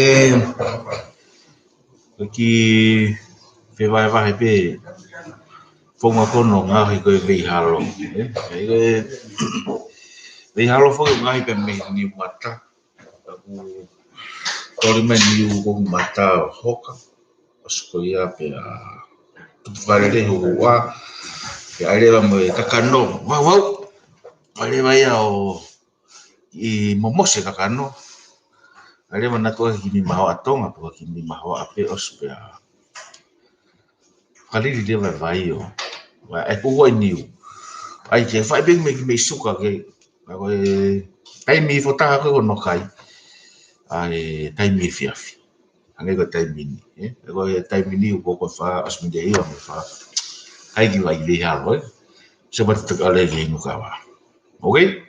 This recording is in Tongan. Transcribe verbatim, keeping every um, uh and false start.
ʻE, ko e kiʻi fevahevahe pē, founga ko hono ngaohi ko e veihalo. ʻE, ʻe, ko e veihalo foki ʻoku ngaohi pē mei he niu mata. ʻOku toli mai niu ko hoku mata ʻo hoka. ʻOsi ko ia pea tupu fakalelei hoku ua. Pea ʻai leva mo e kakano. Vau, vau. ʻAi leva ia ʻo ʻi momosi e kakano. ʻAi leva naʻa tuʻu ki he mahoaʻa Tonga, pe ko e kiʻi mahoaʻa pē ʻosi pea fakalili leva e vai ʻo. Vai, ʻai puhua e niu. ʻAi ke fai pē mei, mei suka ke. ʻA ko e taimi foʻi taha ko ē ʻoku nau kai. ʻAi taimi efiafi. Hangē ko e taimi ni, ē? Ko e taimi ni ʻoku ko e fā, ʻosi mei he hiva mo e fā. Kai ki vai veihalo, ē? Sio mai te u toki ʻalu ki he inu kava. Okay?